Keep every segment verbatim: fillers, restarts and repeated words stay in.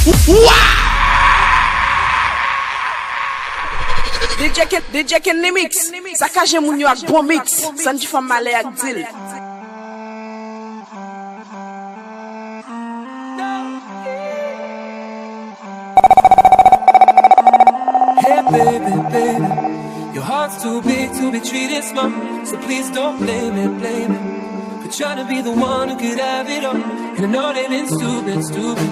D J Ken, D J Kenny Mix, sakaje moun yo ak bon mix, Sandy Fanm Malè ak Dil. Hey, baby, baby, your heart's too big to be treated small. So please don't blame it, blame it. For trying to be the one who could have it all. And I know they've been stupid, stupid.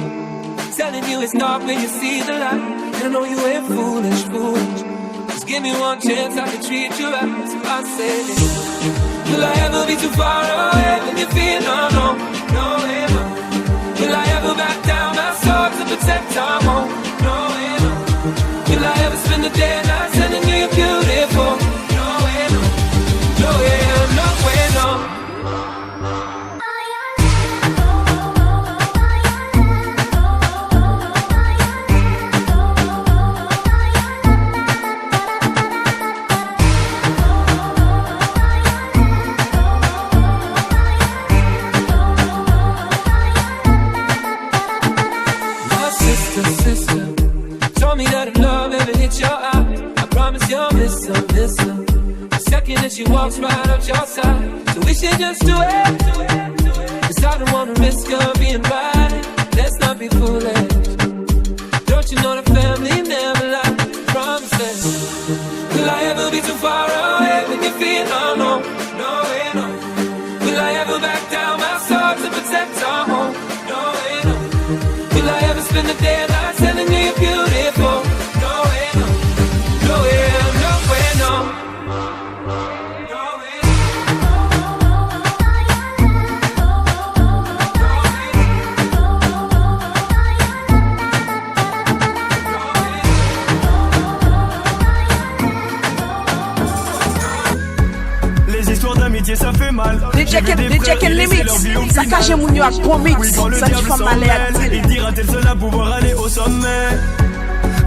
Telling you it's not when you see the light. And I know you ain't foolish, foolish. Just give me one chance, I can treat you right. So I say, will I ever be too far away from your feet? No, no, no way, no. Will I ever back down my sword to protect our home? No way, no. Will I ever spend the day and night telling you you're beautiful? No way, no. No, yeah, no way, no. My sister, sister, told me that if love ever hits your eye, I promise you'll miss her, miss her. The second that she walks right up your side, so we should just do it. 'Cause I don't wanna risk her being right. Let's not be foolish. Don't you know the family never lie? Promises. Will I ever be too far away from your feet? No, no, no way, no. Will I ever back down my sword to protect our home? No way, no. Will I ever spend the day and night telling you you're beautiful? No way, no. No way, no way, no. Les histoires d'amitié, ça fait mal. D J Ken, D J Kenny Mix, sakaje moun yo ak bon mix, Sandy Fanm Malè ak Dil. Il dira t'es le seul à pouvoir aller au sommet.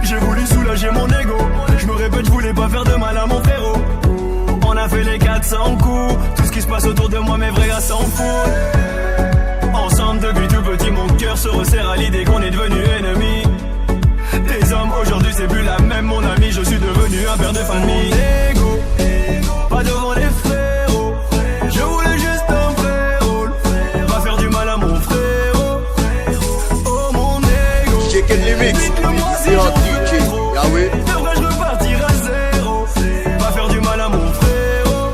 J'ai voulu soulager mon ego. Je me répète, je voulais pas faire de mal à mon frérot. On a fait les quatre cents coups. Tout ce qui se passe autour de moi, mes vrais gars s'en foutent. Ensemble depuis tout petit, mon cœur se resserre à l'idée qu'on est devenus ennemis. Des hommes, aujourd'hui c'est plus la même, mon ami, je suis devenu un père de famille. Mon ego, pas devant les frérots. Je voulais juste un vrai rôle. Pas faire du mal à mon frérot. Oh mon ego. D J Kenny Mix, dites-le-moi si j'en fais trop. Devrais-je repartir à zéro? Pas faire du mal à mon frérot.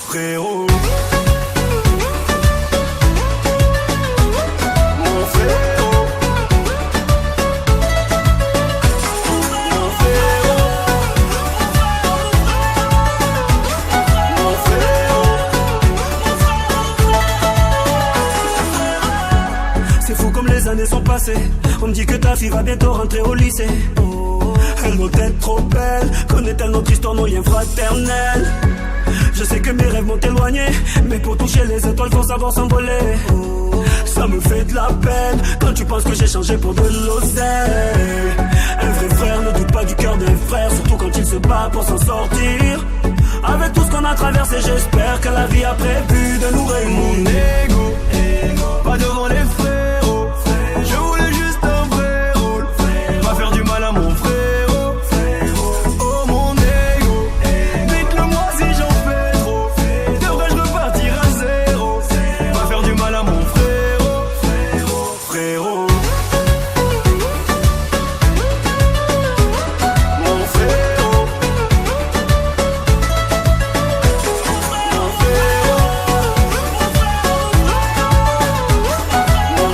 Frérot. Mon frérot. Mon frérot. Mon frérot. C'est fou comme les années sont passées. On me dit que ta fille va bientôt rentrer au lycée. Elle doit être trop belle, connaît-elle notre histoire, nos liens fraternels? Je sais que mes rêves m'ont éloigné, mais pour toucher les étoiles, faut savoir s'envoler. Ça me fait de la peine quand tu penses que j'ai changé pour de l'oseille. Un vrai frère ne doute pas du cœur d'un frère, surtout quand il se bat pour s'en sortir. Avec tout ce qu'on a traversé, j'espère que la vie a prévu de nous réunir. Mon ego, pas devant les frérots. Je voulais juste un vrai rôle. Pas faire du mal à mon frérot. Oh mon ego, dites-le-moi si j'en fais trop. Devrais-je repartir à zéro? Pas faire du mal à mon frérot. Frérot. Mon frérot. Mon frérot. Mon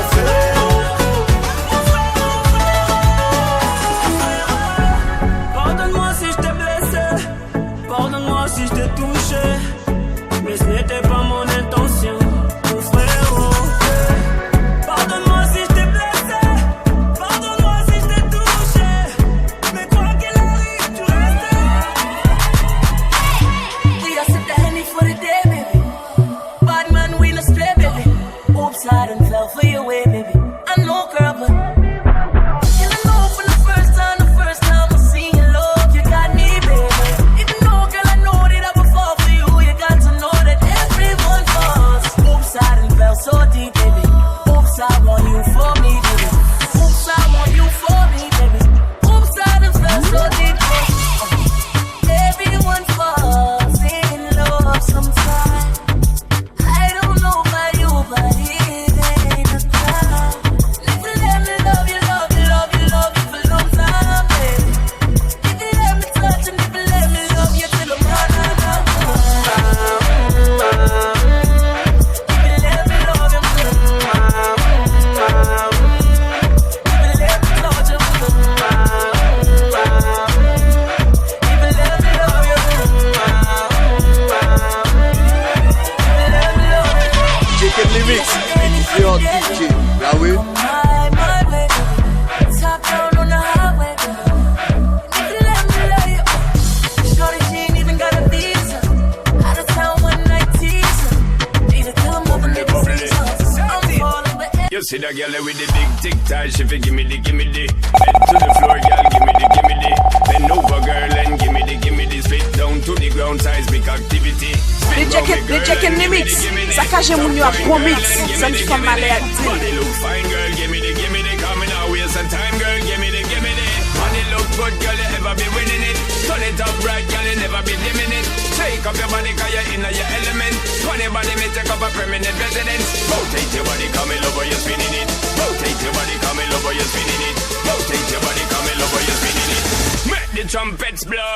Girl with the big thick thighs, she fi gimme the, gimme the. Head to the floor, girl, gimme the, gimme the. Bend over, girl, and gimme the, gimme the. Spit down to the ground, seismic activity. Spit DJ down, Ken, girl, D J Ken and gimme Remix. The, gimme the. Sakaje moun yo ak bon mix. Santi fanm malè ak di. Body look fine, girl, gimme the, gimme the. Come in, I waste some time, girl, gimme the, gimme the. Body look good, girl, you ever be winning it. Turn it up right, girl, you never be dimming it. Shake up your body, 'cause you're in your element. Funny body, me take up a permanent residence. Rotate your body, come in love, you spinning it. Rotate your body, come in love, you spinning it. Rotate your body, come in love, you spinning it. Make the trumpets blow.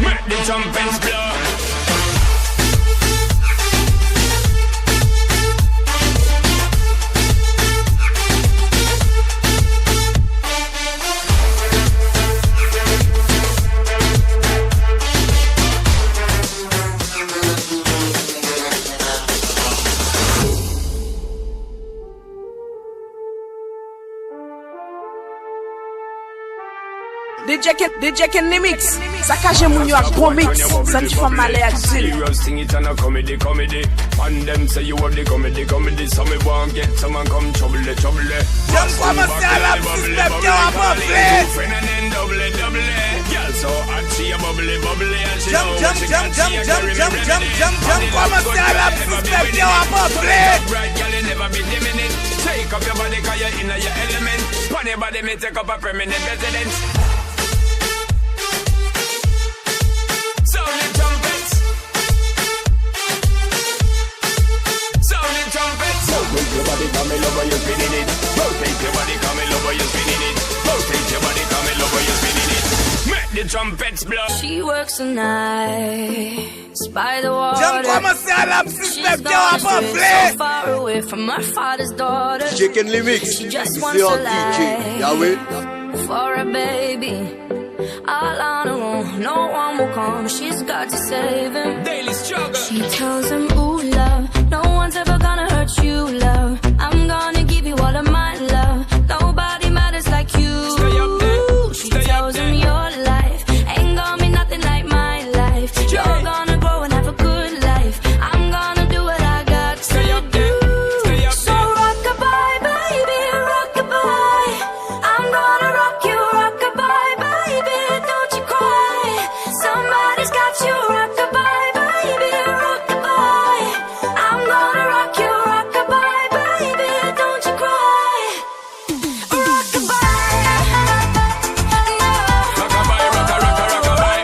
Make the trumpets blow. DJ Ken, DJ Ken Remix. Sakaje moun yo ak bon mix. Santi fanm malè ak zil. Serious thing, it a no comedy, comedy. And dem say you have the comedy, comedy. So me want get some and come trouble, trouble. Jam kòmanse a la, sispèk yo ap anfle. Friend and then double, double. Girl so hot, she a bubbly, bubbly. And she know when she got, she a carry me remedy. Jam kòmanse a la, sispèk yo ap anfle. Bright girl, you never be dimming it. Shake up your body, 'cause you're in your element. Pon your body, me take up a permanent residence. Sound the trumpets. Sound the trumpets. Rotate your body, come in love, you spinning it. Rotate your body, come in love, you spinning it. Rotate your body, come in love, you spinning it. Make the trumpets blow. She works the night. By the water. Jam kòmanse a la, sispèk yo ap anfle. So far away from her father's daughter. Chicken Remix, she just wants a life. Yahweh. For a baby, all on her own, no one will come. She's got to save him. Daily struggle. She tells him, ooh, love, no one's ever gonna hurt you, love. I'm gonna give you all of my love. Nobody matters like you. Stay up there. She tells him, your life ain't gonna be nothing like my life. You're gonna grow and have a good life. I'm gonna do what I got to do. So rock-a-bye, baby, rock-a-bye. I'm gonna rock you, rock-a-bye, baby, don't you cry. Somebody's got you, rock-a-bye, baby, rock-a-bye. I'm gonna rock you, rock-a-bye, baby, don't you cry. Rock-a-bye. Rock-a-bye, rock-a, rock-a, rock-a-bye.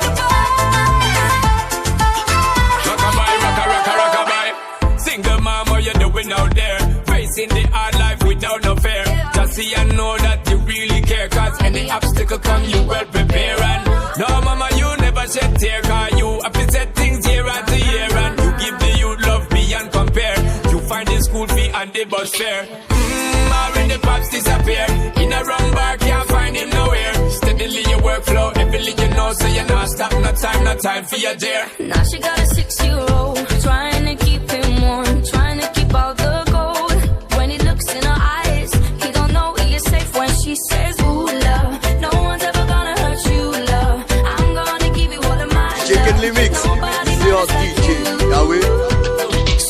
Rock-a-bye, rock-a, rock-a, rock-a-bye. Single mom, what you doing out there? Facing the hard life without no fear. Just see and know that you really care, 'cause any obstacle come, you well prepare. And no, mama, you never shed tear, 'cause you have to set things year after year. And you give the youth love beyond compare. You find the school fee and the bus fare. Mm, already pops disappear. In a wrong bar, can't find him nowhere. Steadily your workflow, heavily you know, so you not stop, no time, no time for your dear. Now she got a six-year-old, trying to keep him warm, trying to keep all the gold. When he looks in her eyes, he don't know he is safe when she says, ooh, love, no one's ever gonna hurt you, love. I'm gonna give you all of my love. Chicken Remix, nobody matters like you. Yahweh.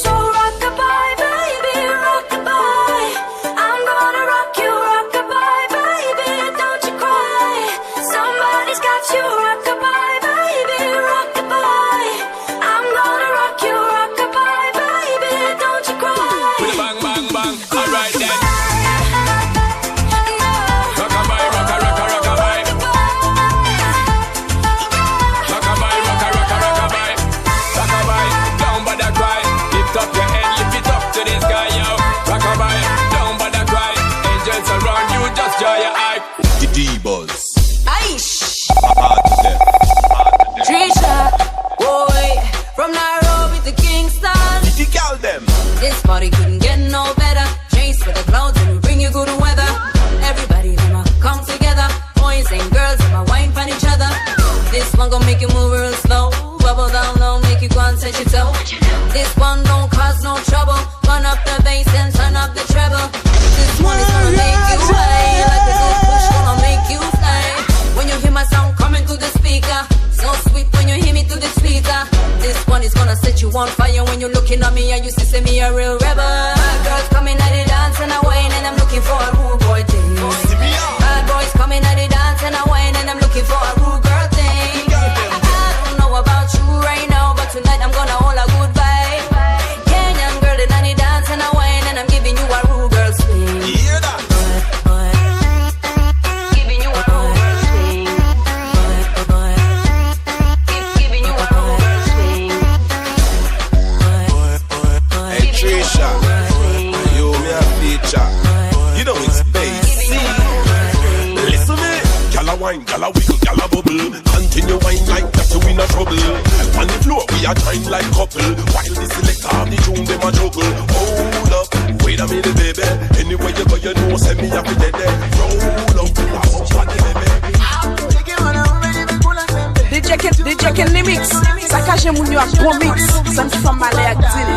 So rock-a-bye, baby, rock-a-bye. I'm gonna rock you, rock-a-bye, baby, don't you cry. Somebody's got you, rock-a-bye, baby, rock-a-bye. I'm gonna rock you, Gyal a wiggle, gyal a bubble. Continue wine like that, we no trouble. On the floor, we a join like couple. While the selector have the tune, dem a juggle. Hold up, wait a minute, baby. Anywhere you go, you know, send me up in there. Roll up, we a bump on the baby. D J Ken, D J Ken Remix. Sakaje moun yo ak bon mix. Santi fanm malè ak dil.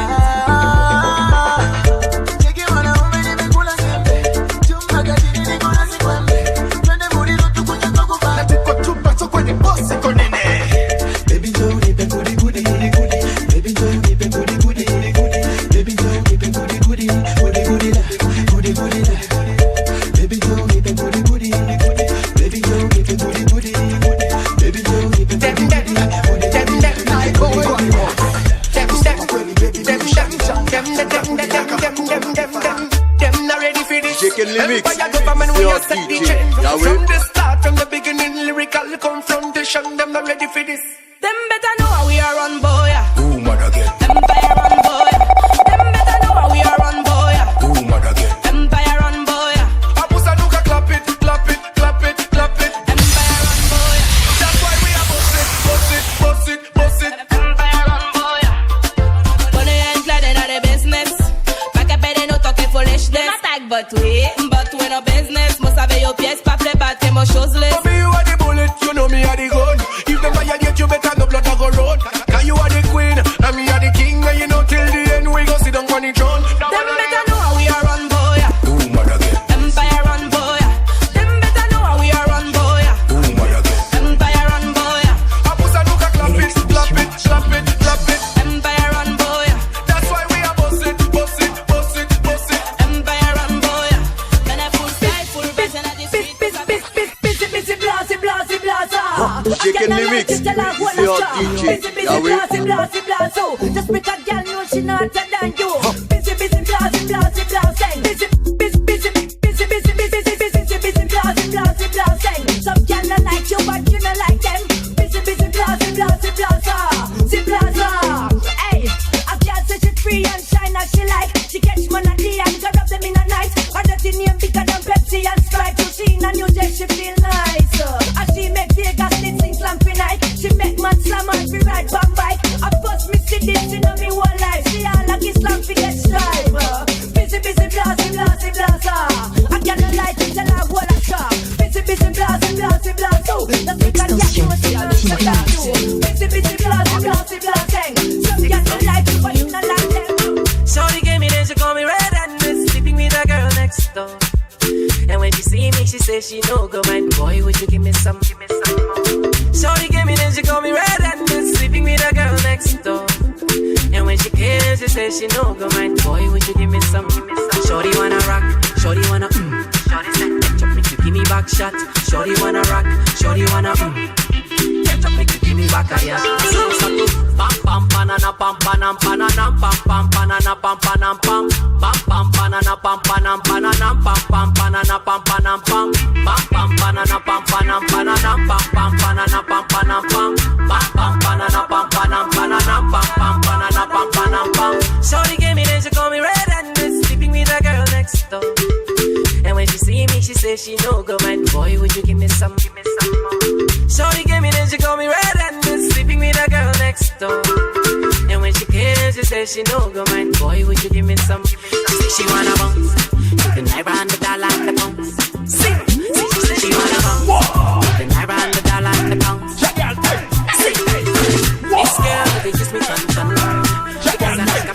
Dem not ready for this. J K Remix, Empire government, we a set the trend. From the start, from the beginning, lyrical confrontation. Dem not ready for this. Dem better know how we a run, boy. Empire run, boy. Dem better know how we a run, boy. Empire run, boy. Apre sa nou ka clap it, clap it, clap it, clap it. Empire run, boy. That's why we a bust it, bust it, bust it, bust it. Bonne and glad in the business. Pas qu'à perdre nos temps que foolishness. Dem attack, but we, but we no business. Mo save yo pyès, pa vle bat ke mo shozeless. Baby, you are the bullet, you know me are the gun. If dem violate you, better no blood a go run. Cause you are the queen, and me are the king. And you know till the end we go sit down on the throne. Dem better know how we a run, boy. Empire run, boy. Dem better know how we a run, boy. Empire run, boy. Apre sa nou ka clap it, clap it, clap it, clap it. Empire run, boy. That's why we a bust it, bust it, bust it, bust it. Empire run, boy. Men a full style, full version of this beat. Busy, busy, blaze, blaze, blaze. J K Remix, Mister D J, Yahweh. Busy, busy, blaze, blaze, blaze. Just because girl know she not hotter than you. Busy, busy, blaze, blaze, blaze. Busy, busy, busy, busy, busy, blaze, blaze, blaze. Some gyal nuh like you, but you nuh like them. Busy, busy, blaze, blaze, blaze. See blaze. Hey, a gyal seh she free and shine as she like. She catch man a day and go rub dem inna night. Her dirty name bigger than Pepsi and Sprite. So she inna new dress, she feel nice. As she make Vegas lit sing slam fi night. She make man slam her fi ride bam bike. A first mi see this inna mi whole life. She all a gi slam fi get stripe. Busy, busy, blaze, blaze, blaze. A gyal nuh like it, tell her hold a shop. Busy, busy, blaze, blaze, blaze. Just because yuh know she a busy, busy, blaze, blaze, blaze. Some gyal nuh like you, but you nuh like them. Shorty came in and she call me red and is sleeping with the girl next door. And when she see me, she say she no go mind. Boy, would you give me some? Give me some more. Shorty came in and she call me red and is sleeping with the girl next door. And when she came, she say she no go mind. Boy, would you give me some? Give me some. Shorty wanna rock, shorty wanna mm. Shorty say, ketchup make you give me back shot. Shorty wanna rock, shorty wanna mm. Ketchup make you give me back a yard. Pam pam banana pam panam pananam pam pam banana pam panam pam. Pam pam banana pam panam pananam pam pam banana pam panam pam. Pam pam banana pam panam pananam pam pam banana pam panam pam. Pam pam banana pam panam pananam pam pam banana pam panam pam. Shorty came in and she call me red and is sleeping with the girl next door. And when she see me, she say she no go mind. Boy, would you give me some? Give me some more. Shorty came in and she call me red and is sleeping with the girl next door. And when she came, she say she no go mind. Boy, would you give me some? She say she wanna bounce. Put the naira and the dollar and the pounds. See, see, she say she wanna bounce. Put the naira and the dollar and the pounds. See, this girl, they just me fun, fun. She doesn't like a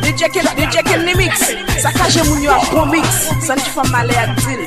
D J Ken, D J Ken Remix. Sakaje moun yo ak bon mix. Santi fanm malè ak dil.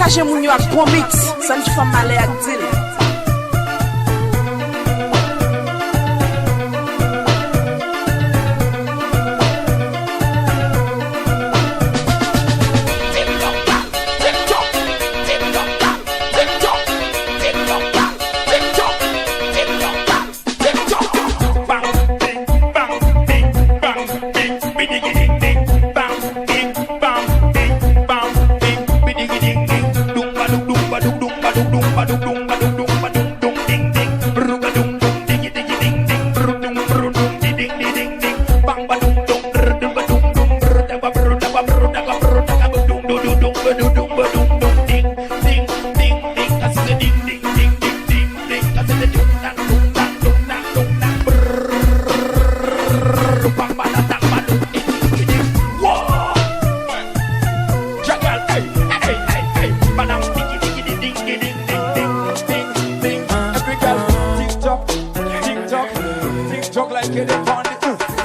Sakaje moun yo ak bon mix, Sandy Fanm Malè ak Dil.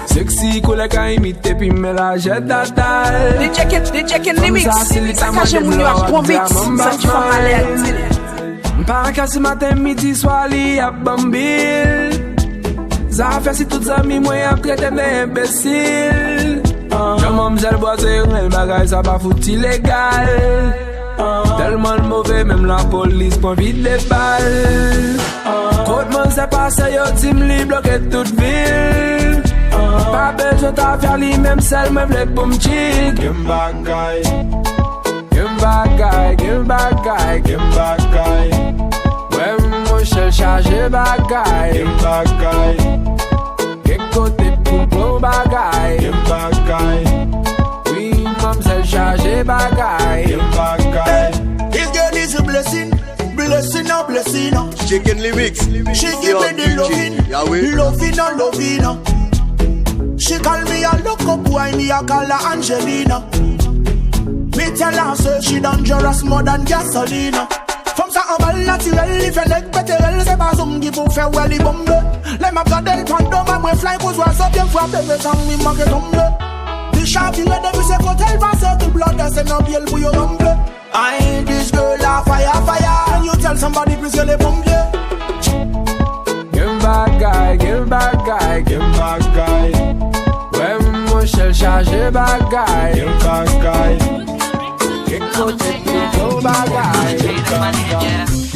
Sexy koulè ka imite pi men lajè datal. D J Ken, D J Ken Remix, sakaje moun yo ak bon mix, Sandy Fanm Malè ak Dil. M pa ka si maten, midi, swa li ap ban m bil. Zafè si tout zanmi mwen ap trete m de enbesil. Jan manmzèl bwaze renmen bagay sa pa fout ilegal. Tèlman l move, menm lapolis pran vide bal. Kot manzè pase, yo di m li bloke tout vil. Pa bezwen ta fè li, menm sèl mwen vle pou m chill. Gen bagay. Gen bagay, gen bagay, gen bagay. Wè monchè l chaje bagay. Gen bagay. Gen kote pou bon bagay. Gen bagay. Wi, manmzèl chaje bagay. Gen bagay. This girl is a blessing, blessing on blessing. Chicken Lyrics. She give me the loving, loving on loving. She call me a loco boy, me a call her Angelina. Me tell her say she dangerous more than gasolina. Fanm sa anbal natirèl, li fè nèg pete rèl, se pa zong ki pou fè wè li bonbe. Lè m ap gade l pandan mwen, mwen fly kou zwazo, pye m frape, mezanmi, m manke tonbe. Li chavire depi se kote l pase, tout blòdè se nan pye l pou yo ranble. Ay, this girl a fire, fire. Can you tell somebody please rele ponpye? Gen bagay, gen bagay, gen bagay. Wè monchè l chaje bagay. Gen bagay. Gen kote pou bon bagay.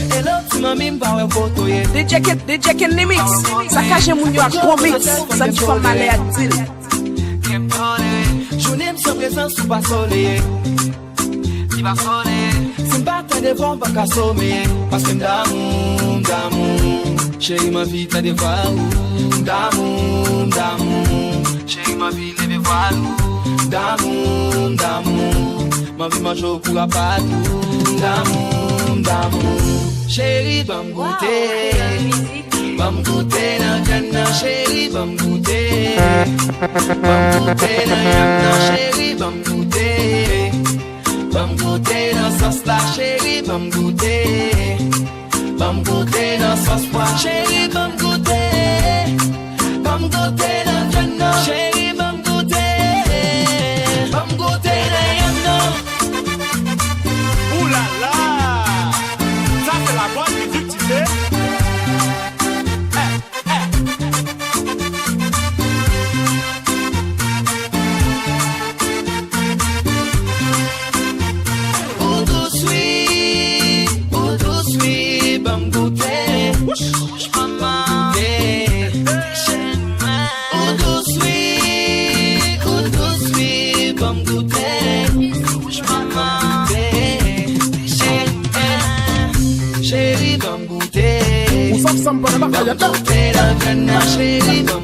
Hello, ti manmi, m pa wè foto ye. D J Ken, D J Ken Remix, sakaje moun yo ak bon mix, Sandy Fanm Malè ak Dil. Jounen m san prezans ou pa soleye. Li pa soleye. Si m pa tande vwa w, m pa ka someye. Paske m damou, m damou. Cheri, m anvi tande vwa ou. M damou, m damou. Cheri, m anvi leve vwa ou. M damou, m damou. M anvi manje w kou rapatou. M damou, m damou. Cheri, ban m goute. Ban m goute nan vyann nan, cheri, ban m goute. Ban m goute nan yanm nan, cheri, ban m goute. Ban m goute nan sòs la, cheri, ban m goute. Ban m goute nan sòs pwa, cheri, ban m goute. Ban m goute nan vyann nan, cheri, ban m goute. Ban m goute nan yanm nan. Ooh la la! Sa se la bonne musique, tu sais. Ou dous wi, ou dous wi, ban m goute. Ou dous wi, ou dous wi, ban m goute. Cheri, ban m goute. Ou sòt sanm pandan m ap fè yèt la.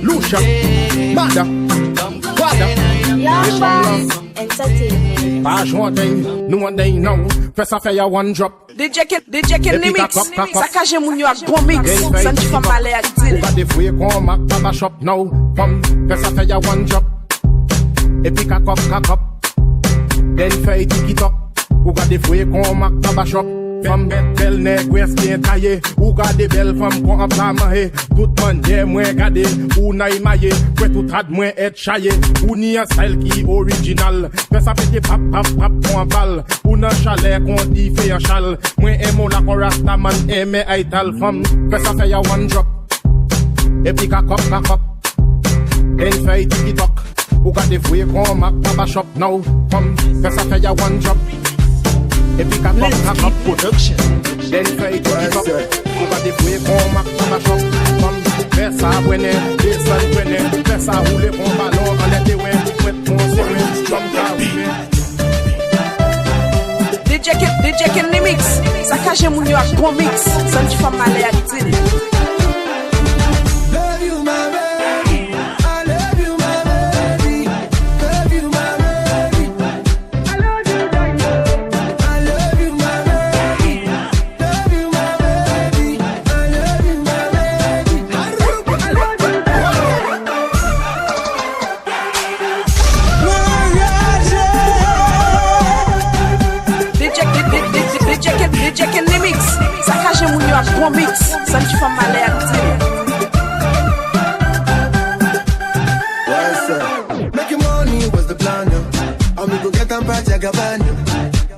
Loucha, Mada, Prada. Young Boss Entertainment. Pa jwe an dèy, nou an dèy non. Fè sa fè ya one drop. D J Ken, D J Ken Remix, sakaje moun yo ak bon mix, Sandy Fanm Malè ak Dil. Ou ka defouye kon mak pa ba shop, no. Fanm, fè sa fè ya one drop. Epi kakòp, kakòp. Den fèy tiki tok. Ou ka defouye kon mak pa ba shop. Fanm bèt bèl nègwès byen taye. Ou gade bèl fanm kon an pla manje. Tout mannyè mwen gade ou nan imaye. Kwè tout rad mwen èt chaye. Ou ni an style ki orijinal. Fè sa pete pap pap pap kon an bal. Ou nan chalè kon dife an chal. Mwen enmen w la kon rastaman enmen aytal fanm. Fè sa fè ya one drop. Epi kakòp kakòp. Enn fèy tikitòk. Ou gade voye kon mak papa chòp. Now, fanm, fè sa fè ya one drop. Epi kakòp kakòp. Production. Then fè tikitòk. Ou gade voye kon mak papa chòp. Fanm, fè sa bwenen, desann bwenen. Fè sa woule kon balon anlè tewen. Pwent kon semen, fanm ka woumen. D J Ken, D J Ken Remix. Sakaje moun yo ak bon mix. Santi fanm malè ak dil. Love you, my baby. I love you, my baby. Love you, my baby. I love you, my baby. Love you, my baby. I love you, my baby. D J, D J, D J, D J Ken, D J Ken Remix. Sakaje moun yo ak bon mix. Santi fanm malè ak dil. What's up? Making money was the plan, yo. And we go get am pa Jagaban, yo.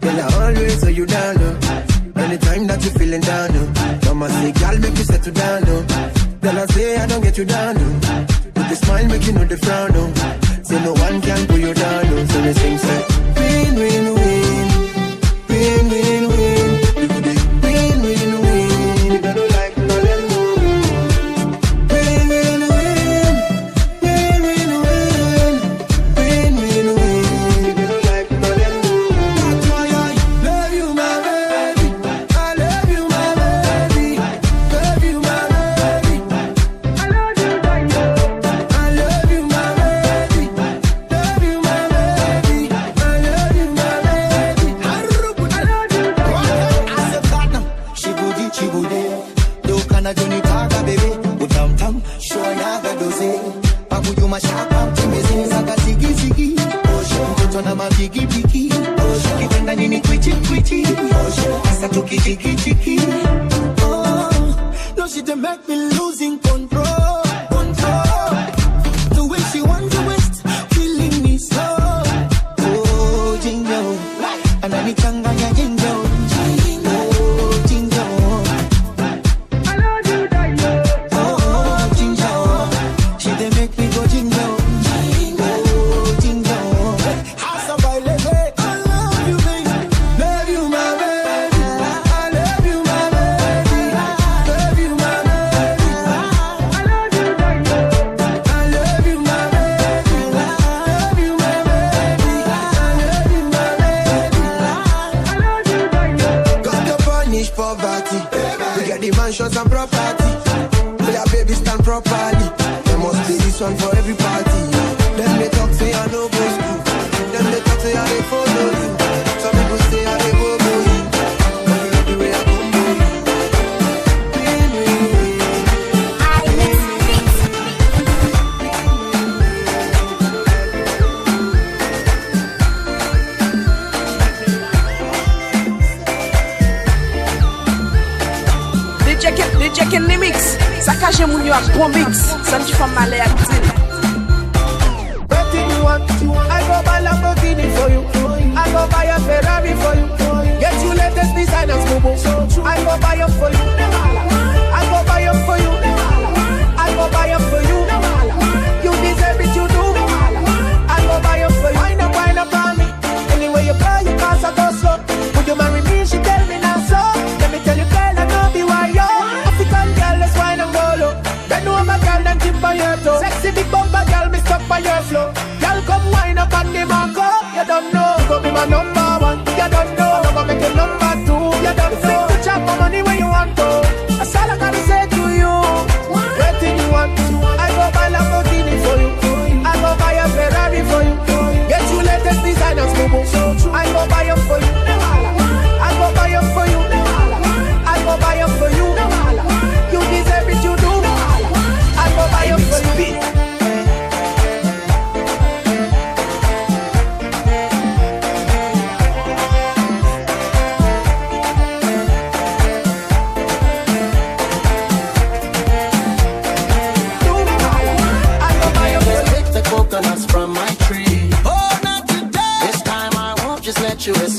Girl, I always hold you down, yo. Anytime that you feeling down, yo. Mama say, girl, make you settle down, yo. Tell her say I don't get you down, yo. With the smile, make you know the frown, yo. Say no one can pull you down, yo. So we sing, say, win, win, win. Win, win, win. You go dey win, win, win. You better like none of them. Win, win, win. Win, win, win. Win, win, win. You better like none of them. That's why I love you, my baby. I love you, my baby. Love you, my baby. I love you, my baby. Love you, my baby. Love you, my baby. I love you, my baby. I love you, my baby. Ase plata, shibudi, shibude. Dokana joni taga, baby. Utam tam, shoya ga doze. Pabuju mashaka, timeze, zaga zigi zigi. Osho, mtoto na mabigi bigi. Osho, kipenda nini kwichi kwichi. Osho, asa tuki chiki chiki. Oh, no, she dey make me losing control, control. The way she want to waste, killing me slow. Oh, Jinjo, ananichanganya Jinjo. Oh, Jinjo. Oh, Jinjo. She dey make me go Jinjo. Oh, Jinjo. Asa bailele. I love you, baby. Love you, my baby. I love you, my baby. Love you, my baby. I love you, baby. I love you, my baby. Love you, my baby. I love you, my baby. I love you, baby. God go punish poverty. We get the mansions and property. We are baby stand properly. There must be this one for every party. Dem dey talk say I no go school. Dem dey talk say I dey follow you. Some people say I dey go go you. But you love the way I come go you. Win, win, win. D J Ken, D J Ken Remix. Sakaje moun yo ak bon mix. Santi fanm malè ak dil. Wetin you want? I go buy Lamborghini for you. I go buy a Ferrari for you. Get you latest designers, boo boo. I go buy 'em for you. I go buy 'em for you. I go buy 'em for you. You deserve it, you do. I go buy 'em for you. Wine up, wine up on me. Anywhere you go, you pass, I go slow. Would you marry me? She tell me now so. Let me tell you, girl, I know be why yo. African girl, let's wine and go low. Bend over, girl, then tip on your toe. Sexy big bumper, girl, me stuck by your flow. Girl, come wine up on the Marco. You don't know, go be my number one. You don't know, I'm gonna make you number two. You don't know, put your money where you want to.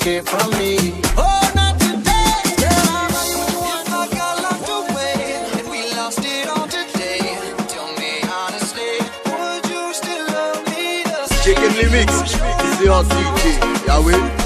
Get from me. Oh, not today. Girl, I run you one. If I got locked away and we lost it all today, tell me honestly, would you still love me the same? Chicken Remix, D J Artiste, Yahweh.